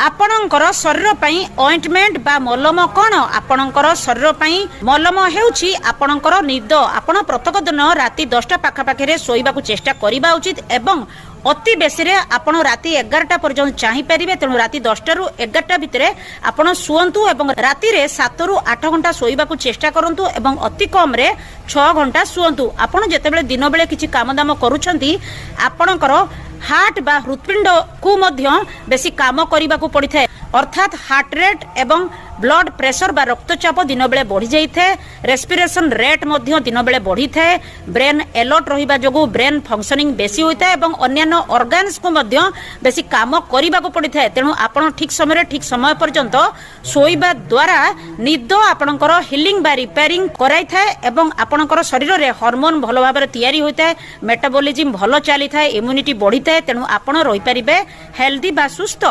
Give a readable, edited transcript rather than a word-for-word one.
ଆପଣଙ୍କର ଶରୀର ପାଇଁ ଅଏଣ୍ଟମେଣ୍ଟ ବା ମଲମ କ'ଣ? ଆପଣଙ୍କର ଶରୀର ପାଇଁ ମଲମ ହେଉଛି ଆପଣଙ୍କର ନିଦ। ଆପଣ ପ୍ରତ୍ୟେକ ଦିନ ରାତି 10ଟା ପାଖାପାଖିରେ ଶୋଇବାକୁ ଚେଷ୍ଟା କରିବା ଉଚିତ ଏବଂ ଅତି ବେଶୀରେ ଆପଣ ରାତି 11ଟା ପର୍ଯ୍ୟନ୍ତ ଚାହିଁପାରିବେ। ତେଣୁ ରାତି 10ଟାରୁ 11ଟା ଭିତରେ ଆପଣ ଶୁଅନ୍ତୁ ଏବଂ ରାତିରେ 7ରୁ 8 ଘଣ୍ଟା ଶୋଇବାକୁ ଚେଷ୍ଟା କରନ୍ତୁ ଏବଂ ଅତି କମରେ 6 ଘଣ୍ଟା ଶୁଅନ୍ତୁ। ଆପଣ ଯେତେବେଳେ ଦିନ ବେଳେ କିଛି କାମ ଦାମ କରୁଛନ୍ତି, ଆପଣଙ୍କର ହାର୍ଟ ବା ହୃତ୍ପିଣ୍ଡକୁ ମଧ୍ୟ ବେଶୀ କାମ କରିବାକୁ ପଡ଼ିଥାଏ। ଅର୍ଥାତ୍ ହାର୍ଟ ରେଟ୍ ଏବଂ ବ୍ଲଡ ପ୍ରେସର ବା ରକ୍ତଚାପ ଦିନବେଳେ ବଢ଼ିଯାଇଥାଏ। ରେସ୍ପିରେସନ ରେଟ୍ ମଧ୍ୟ ଦିନବେଳେ ବଢ଼ିଥାଏ। ବ୍ରେନ୍ ଏଲର୍ଟ ରହିବା ଯୋଗୁଁ ବ୍ରେନ୍ ଫଙ୍କସନିଂ ବେଶୀ ହୋଇଥାଏ ଏବଂ ଅନ୍ୟାନ୍ୟ ଅର୍ଗାନ୍ସକୁ ମଧ୍ୟ ବେଶୀ କାମ କରିବାକୁ ପଡ଼ିଥାଏ। ତେଣୁ ଆପଣ ଠିକ୍ ସମୟରେ ଠିକ୍ ସମୟ ପର୍ଯ୍ୟନ୍ତ ଶୋଇବା ଦ୍ୱାରା ନିଦ ଆପଣଙ୍କର ହିଲିଂ ବା ରିପେୟାରିଂ କରାଇଥାଏ ଏବଂ ଆପଣଙ୍କର ଶରୀରରେ ହରମୋନ୍ ଭଲ ଭାବରେ ତିଆରି ହୋଇଥାଏ, ମେଟାବୋଲିଜିମ୍ ଭଲ ଚାଲିଥାଏ, ଇମ୍ୟୁନିଟି ବଢ଼ିଥାଏ। ତେଣୁ ଆପଣ ରହିପାରିବେ ହେଲ୍ଦି ବା ସୁସ୍ଥ।